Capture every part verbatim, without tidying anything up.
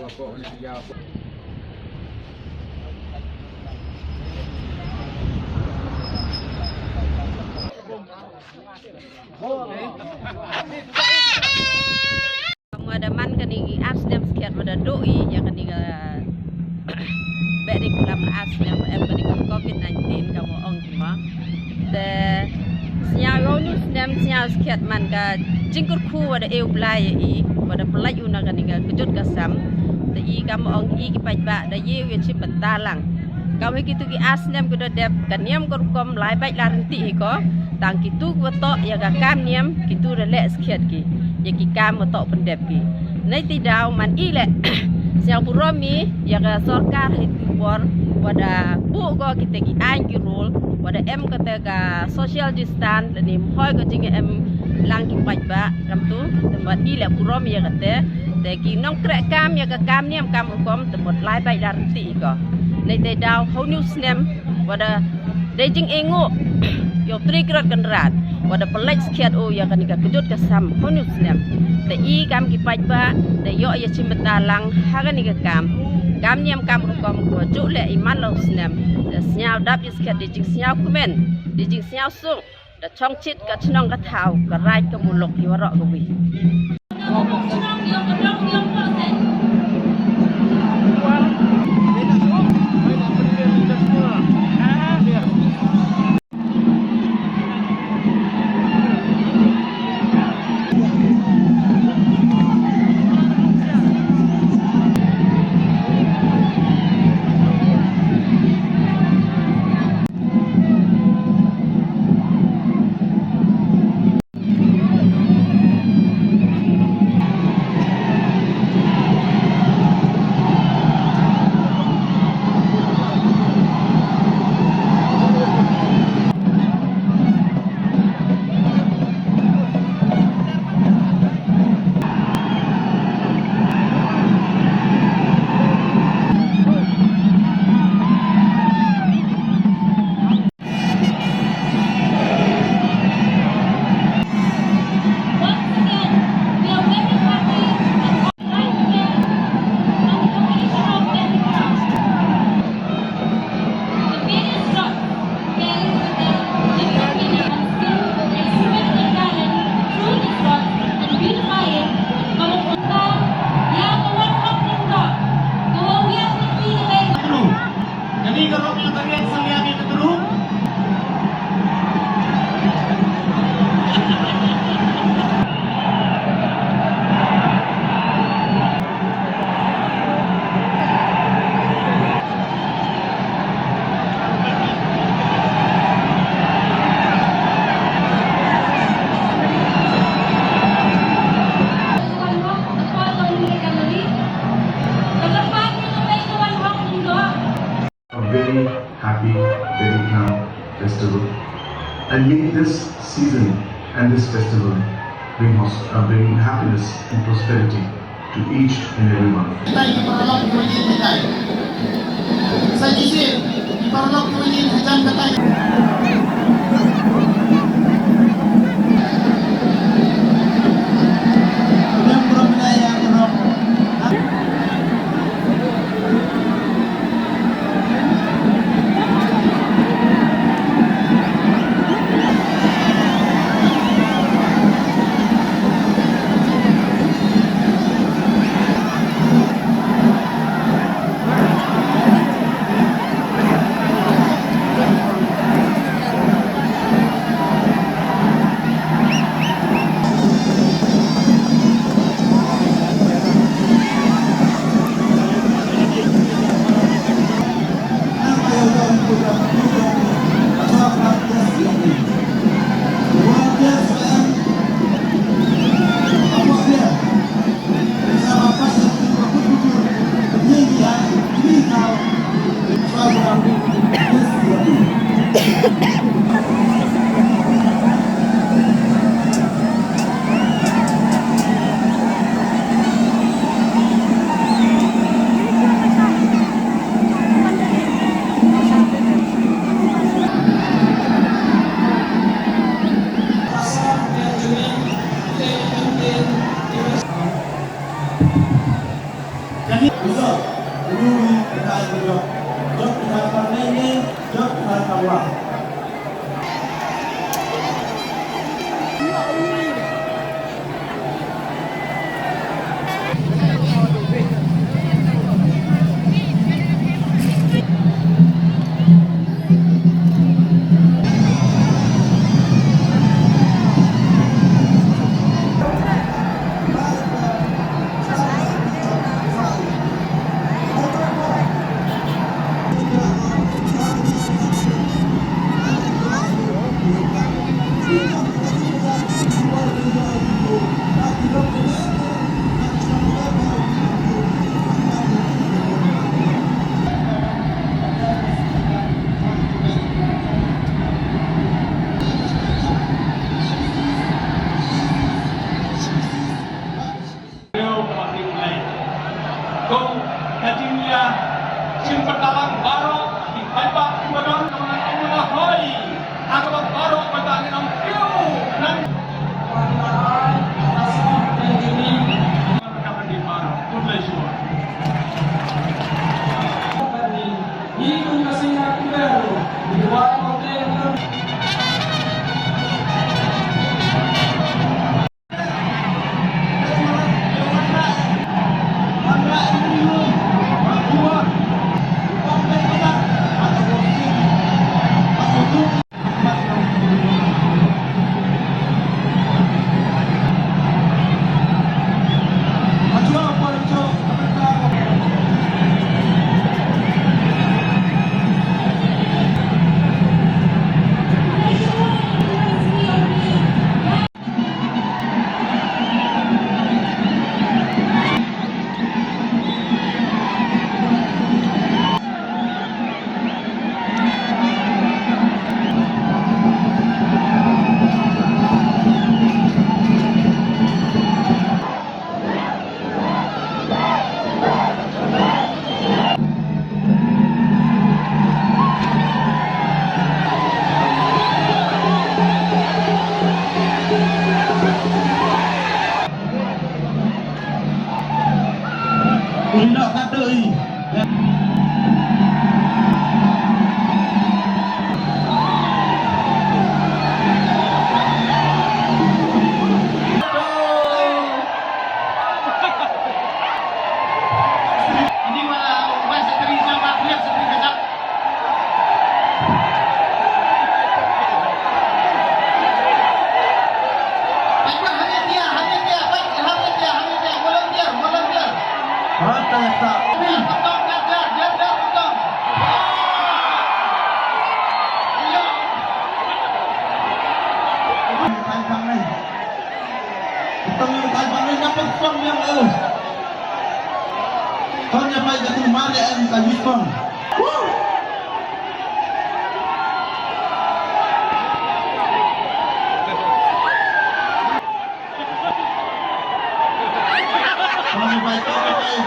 Nga da man kane ki ar snem skhiat, nga da duh ïa kane ka beh dei kulam ar snem em kane ka covid nineteen, ka mo ong ki ma. Te sñiaw ïa u snem sñiaw skhiat man ka jingkyrkhu wa da e u Blai ïa i, wa da pynlait u na kane ka kjut ka sam. Te i, ka mo ong i, ki paidbah da ïa u ïa shim bynta lang. Kam hi kitu ki ar snem ki da dep ka niam ka rukom lai bait la rynti hi ko. Tang kitu ki wa toh ïa ka kam niam, kitu da leh skhiat ki ïa ki kam wa toh pyndep ki. Nei ti daw man i leh sñiaw burom i ïa ka sorkar ha itu por, wa da buh ko kite ki aiñ ki rule, wa da em kate ka social distance, lane mhoi ko jingem lang ki paidbah, kam tu, te man i leh burom ïa kate, te ki nongkreh kam ïa ka kam niam kam rukom, te mut lai bait la rynti ko. Nei te daw ha u snem, wa da dei jingenguh ïa u Tri Krot Kynrad, wa da pynlait skhiat u ïa kane ka kjut ka sam ha u snem. Te i kam ki paidbah, da ïoh ïa shim bynta lang ha kane ka kam. Kam niam kam rukom ko ju leh i man la u snem. Da sñiaw dap ïa skhiat, dei jingsñiaw kmen, dei jingsñiaw suk. Da chong chit ka chnong ka thaw, ka raid ka muluk, ïa waroh ka wi. Once again, we are very happy and excited on the occasion of Pentecost. The various rods carries with them different meaning and skill, exhibit their talent through these rods and beautify it. Ka long kata ïa ka wan hok ning dok, ka wan ïa ka ki lei. Kane ka rok ïa ka rian saliang ïa ka tru. A very happy, very calm festival. And may this season and this festival bring hos-, uh, bring happiness and prosperity to each and every one of you. Katai ki paralok ki wa ïeng katai. Sa ki sir, ki paralok ki wa ïeng hajan katai. Udah pura menaya paralok. Kong ka jingïa shim pyntalang baroh ki paidbah kiba don ka mona ka mona hoi. Ha kaba baroh mynta ngi ong kiew. Nang ka mona di baroh. Khublei shibun. Ui, nak kata, ui. Kon ïa peit ka tu mar ïa em ka youth kong. Kon ïa peit, kon ïa peit.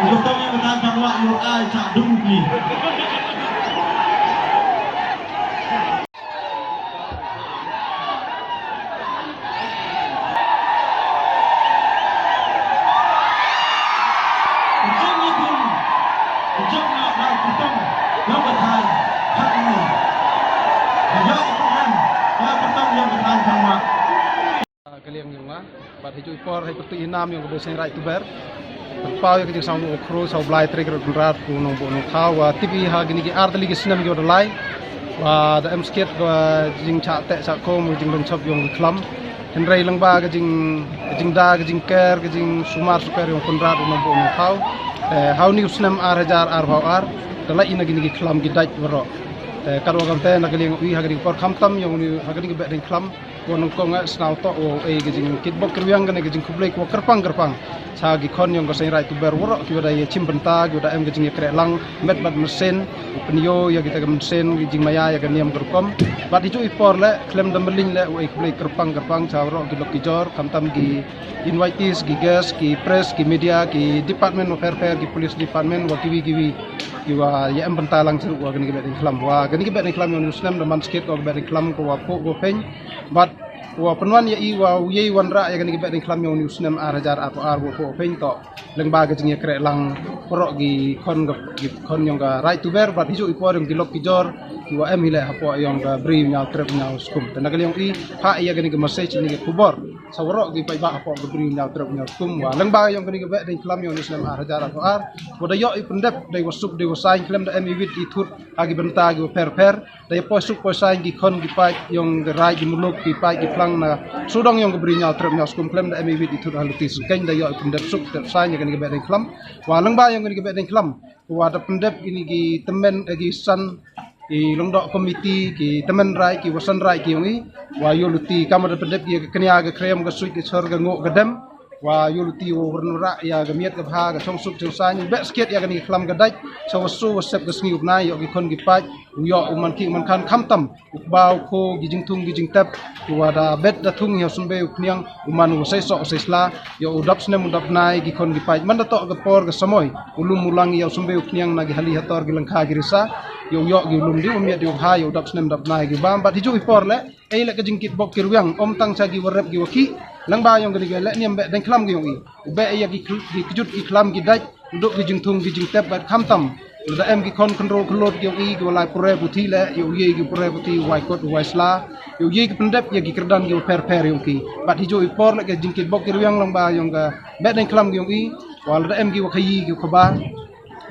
Uto tong ïa ka tan pang wah ïa ai sa dung ki. Ka liang jong nga, bad ha juh i por ha i pyrtuit i nam yong ka Seiñ Raij Tuber. Pynpaw ïa ka jingsngew u khru, sngew blai trei ka rud kynrad u nongbuh nongthaw, wa tip i ha kine ki ar tylli ki snem ki wa da lai. Wa da em skit ka jingshah teh shah kum, ka jingpynshop yong ka khlam. Hynrei lyngba ka jing, ka jingda, ka jingker, ka jingsumar super yong u kynrad u nongbuh nongthaw. Eh, ha une u snem ar hajar arphew ar, da lait i na kine ki khlam ki dait waroh. Eh, katwa kamte na ka liang u i ha kane ka por khamtam yong une ha kane ka Behdeiñkhlam. Wa nyngkong nga sngew toh wa u ei ka jingkitbok kyrwiang kane ka jingkhublei ka wa kyrpang kyrpang. Sha ki khon yong ka Seiñ Raij Tuber waroh ki wa da ïa shim bynta, ki wa da em ka jingïakhreh lang met bad mynsiem, u pynïoh ïa kita ka mynsiem, ki jingmaïa ïa ka niam ka rukom. Bad ha juh i por leh, khlem da mlien leh, u ei khublei kyrpang kyrpang sha waroh ki lok ki jor, khamtam ki invitees, ki guest, ki press, ki media, ki department wa pher pher, ki police department, wa kiwei kiwei. Ki wa ïa em bynta lang sha ruh wa kane ka Behdeiñkhlam. Wa kane ka Behdeiñkhlam yong une u snem da man skit ka Behdeiñkhlam ka wa phuh ka wa peiñ. Bad Wa pynwan ïa i wa u ïa i wanrah ïa kane ka Behdeiñkhlam ïa une u snem ar hajar arphew ar wa phein toh lyngba ka jingïakren lang, baroh ki khon ka, ki khon ïong ka Raid Tuber bad hijuh i por ïong ki lok ki jor ki wa em hi leh hapoh ïong ka Bri u Ñiaw Trep u Ñiaw Skum. Te na ka liang i, phah ïa kane ka message, kane ka khubor sa waroh ki paidbah hapoh ka Bri u Ñiaw Trep u Ñiaw Skum, wa lyngba ïong kane ka Behdeiñkhlam ïa une u snem ar hajar arphew ar, wa da ïoh i pyndep, da i wa suk, da i wa saiñ, khlem da em i wit i thut ha ki bynta ki wa pher pher. Da i poi suk poi saiñ ki khon ki paid ïong ka raid ki muluk, ki paid ki phlang na sawdong ïong ka Bri u Ñiaw Trep u Ñiaw Skum, khlem da em i wit i thut ha luti syngkeiñ, da ïoh i pyndep suk, pyndep saiñ ïa kane ka Behdeiñkhlam. Wa lyngba ïong kane ka Behdeiñkhlam, wa da pyndep ïa kine ki tymmen, eh, ki san, ki lyngdoh komiti, ki tymmen raid, ki wa san raid ki ïong i, wa ïoh luti, kam wa da pyndep ïa ka kñia, ka khrem, ka suit, ka shor, ka ngoh, ka dem, wa ïoh luti wa wanrah ïa ka miat ka bha, ka shongsuk shongsaiñ, u beh skhiat ïa kane ka khlam ka dait, sa wa su wa sep ka sngi u bnai, ïoh ki khon ki paid, u ïoh u man khih u man khan, khamtam u kba u kho, ki jingthung ki jingtep, ki wa da bet da thung ïa u symbai u khñiang, u man u seisoh u seisla, ïoh u dap snem u dap bnai, ki khon ki paid, man da toh ka por ka samoi u lum u lang ïa u symbai u khñiang na ki hali hator, ki lyngkha ki risa, ïoh u ïoh ki u lum, di u miat di u bha, ïoh u dap snem dap bnai ki bam. Bad hijuh i por leh, ei leh ka jingkitbok kirwiang, ym tang sha ki wa rep ki wa khih, lyngba ïong kane ka lehniam Behdeiñkhlam ki ïong i, u beh ïa ki khl-, ki kjut ki khlam ki dait, u duh ki jingthung ki jingtep, bad khamtam lada em ki khon khynroo khyllood ki ïong i, ki wa lai pule puthi leh, ïoh u ïa ki pule puthi, u wai kot u wai sla, ïoh u ïa ki pyndep ïa ki kyrdan ki wa pher pher ïong ki. Bad hijuh i por leh ka jingkitbok kirwiang lyngba ïong ka Behdeiñkhlam ki ïong i, wa lada em ki wa khaïi ki wa khabar,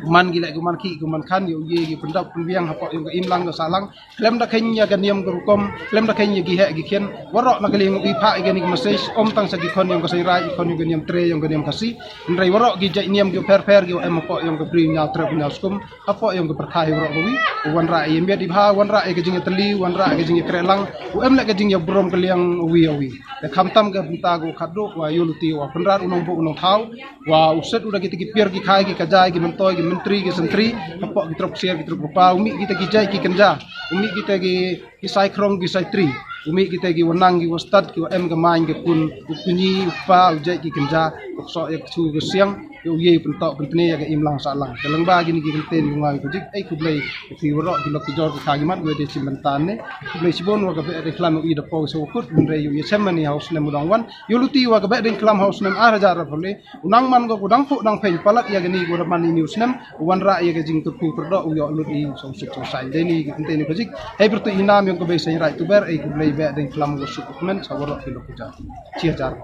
man ki leh ki man khih ki man khan, ïoh u ïa ki pyndap pynwiang hapoh ïong ka imlang ka sahlang, khlem da kheiñ ïa ka niam ka rukom, khlem da kheiñ ïa ki heh ki khian. Waroh na ka liang i, phah ïa kane ka message, ym tang sha ki khon ïong ka Seiñ Raij, ki khon ïong ka niam Tre, ïong ka niam Khasi, hynrei waroh ki jait niam ki wa pher pher ki wa em hapoh ïong ka Bri u Ñiaw Trep u Ñiaw Skum, hapoh ïong ka pyrthai waroh kawi, u wanrah ïa i miat i bha, wanrah ïa ka jingïatylli, wanrah ïa ka jingïakren lang, u em leh ka jingïaburom ka liang uwi uwi. Te khamtam ka bynta ka u khatduh, wa ïoh luti wa pynrad u nongbuh u nongthaw, wa u set u da kita ki pier ki khai ki kajai, ki myntoi, ki myntri, ki syntri, hapoh ki trok ksiar ki trok rupa, u mih kita ki jait ki kynja, u mih kita ki, ki sai khrong ki sai tri, u mih kita ki wa nang ki wa stad, ki wa em ka main ka pun, u kñi u kpa, u jait ki kynja, u ksoh ïa ka su ka siang, ïoh u ïa pyntoh pyntne ïa ka imlang sahlang. Te lyngba kine ki kyntien ki nga ïa ka jik, ei khublei ïa phi waroh ki lok ki jor ki kha ki mat, wa dei shim bynta ne. Khublei shibun wa ka Behdeiñkhlam ïoh i da poi sa wa kut, hynrei ïoh u ïa shem mane ha u snem u dang wan. Ïoh luti wa ka Behdeiñkhlam ha u snem ar hajar arphew le, u nang man ko, u dang phuh dang phein palat ïa kane ko da man ine u snem, u wanrah ïa ka jingkyrkhu kyrdoh, u ïoh lut i shongsuk shongsaiñ. Dei ne ki kyntien ïa ka jik, hei pyrtuid i nam ïong ka bei Seiñ Raij Tuber, ei khublei Behdeiñkhlam wa suk u kmen sa waroh ki lok ki jor. Shi hajar.